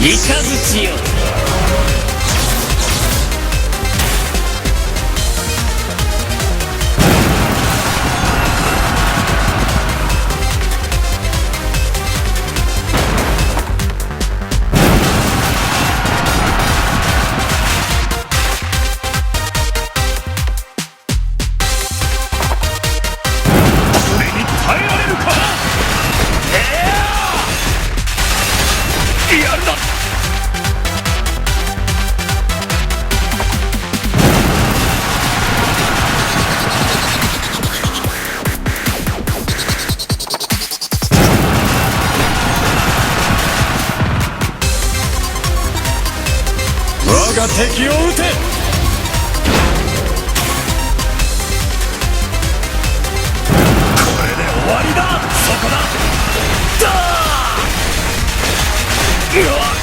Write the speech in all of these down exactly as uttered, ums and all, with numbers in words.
雷よ。それに耐えられるか。ええ、やるな。我が敵を討て。これで終わりだ。そこだ。だー！うわっ！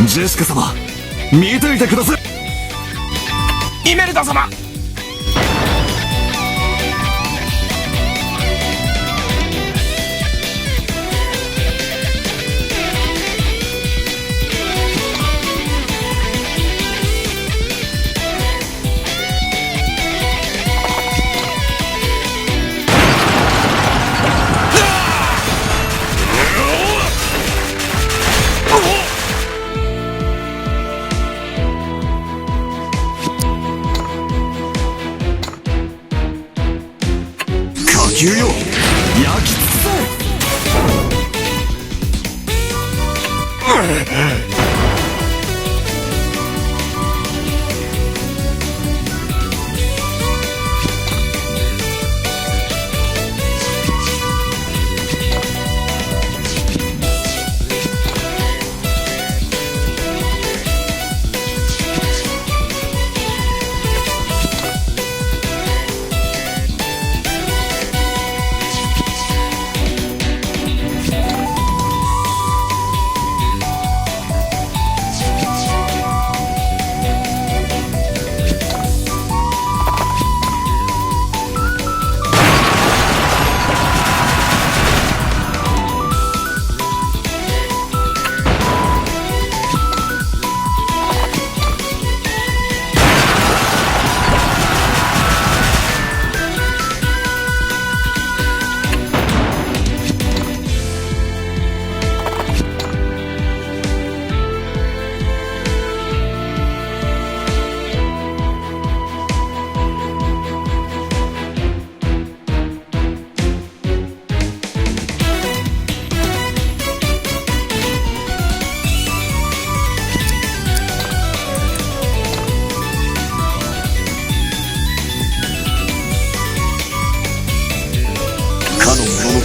ジェシカ様、見ていてください。イメルダ様。火球よ、焼き尽くせ！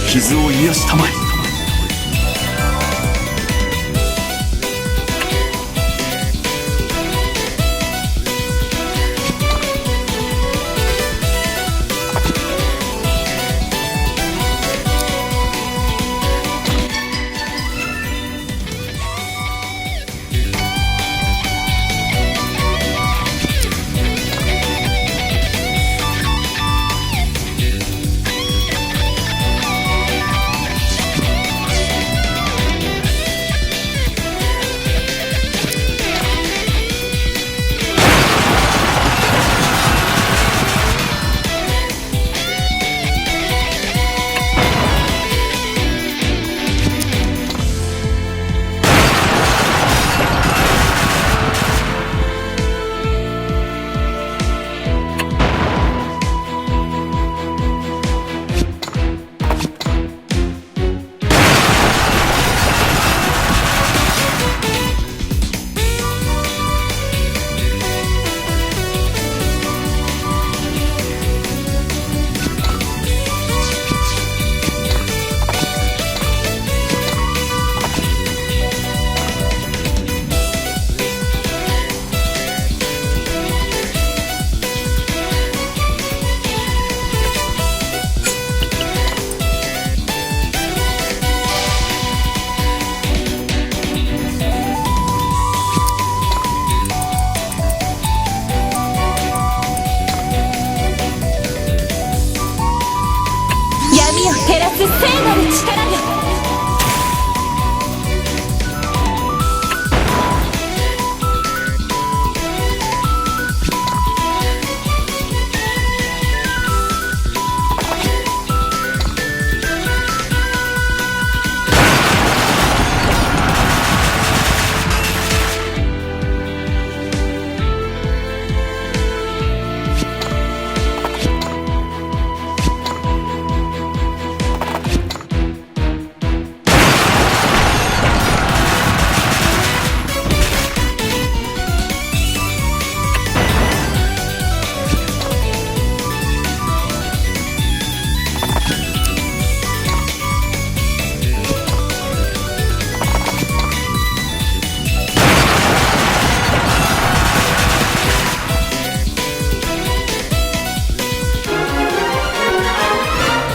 傷を癒したまえ。 闇を照らす聖なる力よ。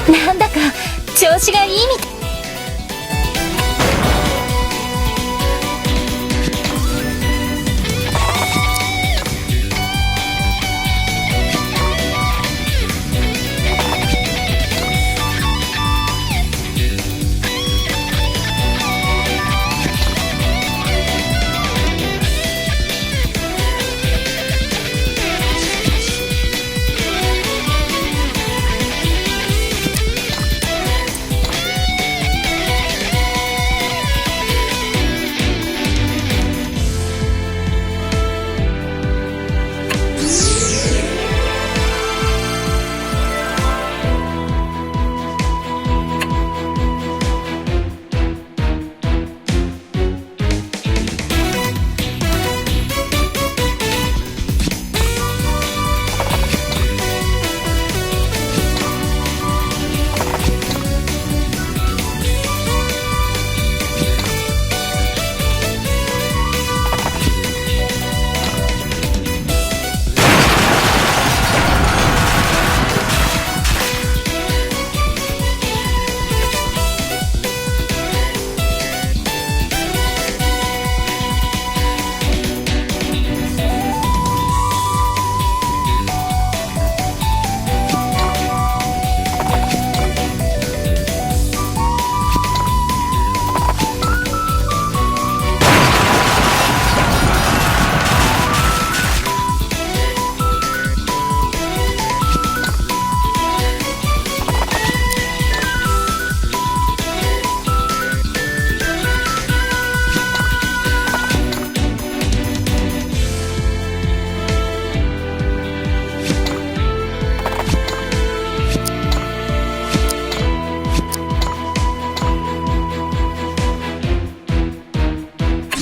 なんだか調子がいいみたい。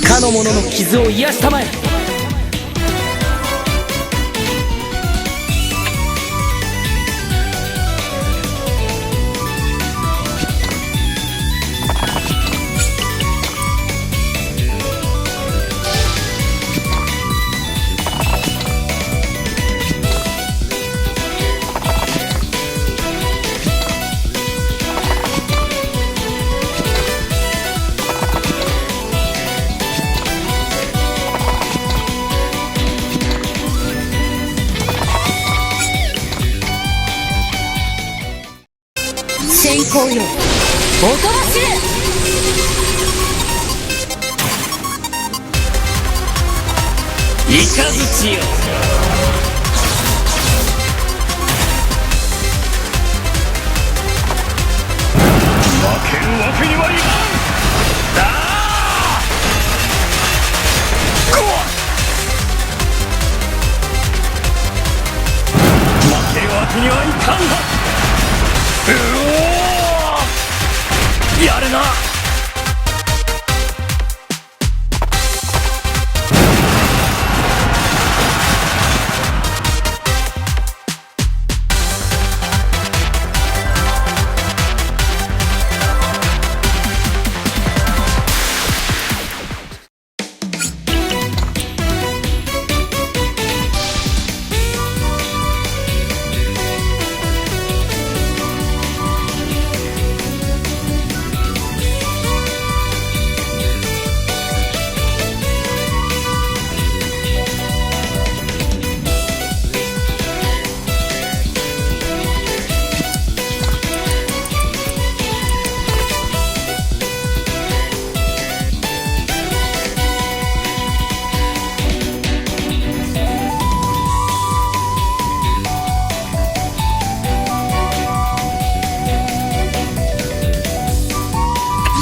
かの者の傷を癒したまえ。先行よ。おとなしい。 雷よ。負けるわけにはいかん。だあ。こわっ。負けるわけにはいかん。うおー。やるな。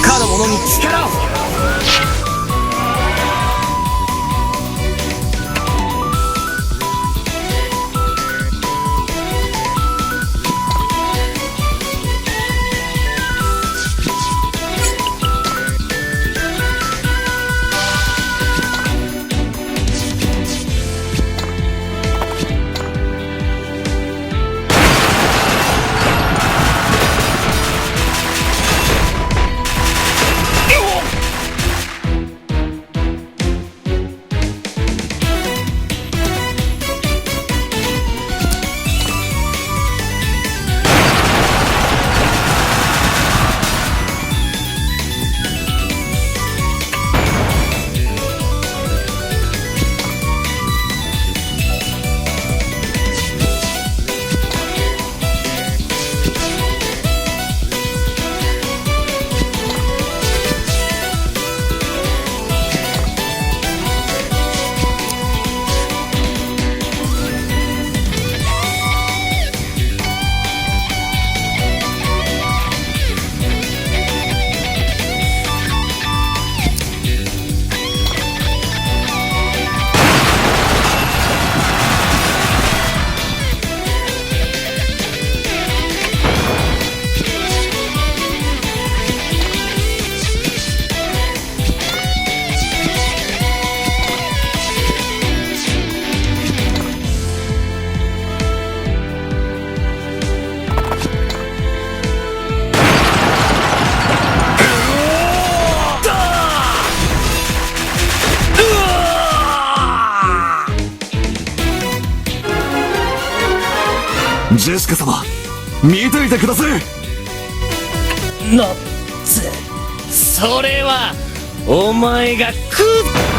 彼方の力を。 ジェシカ様、見ていてください。の、つ、それは、お前が食う。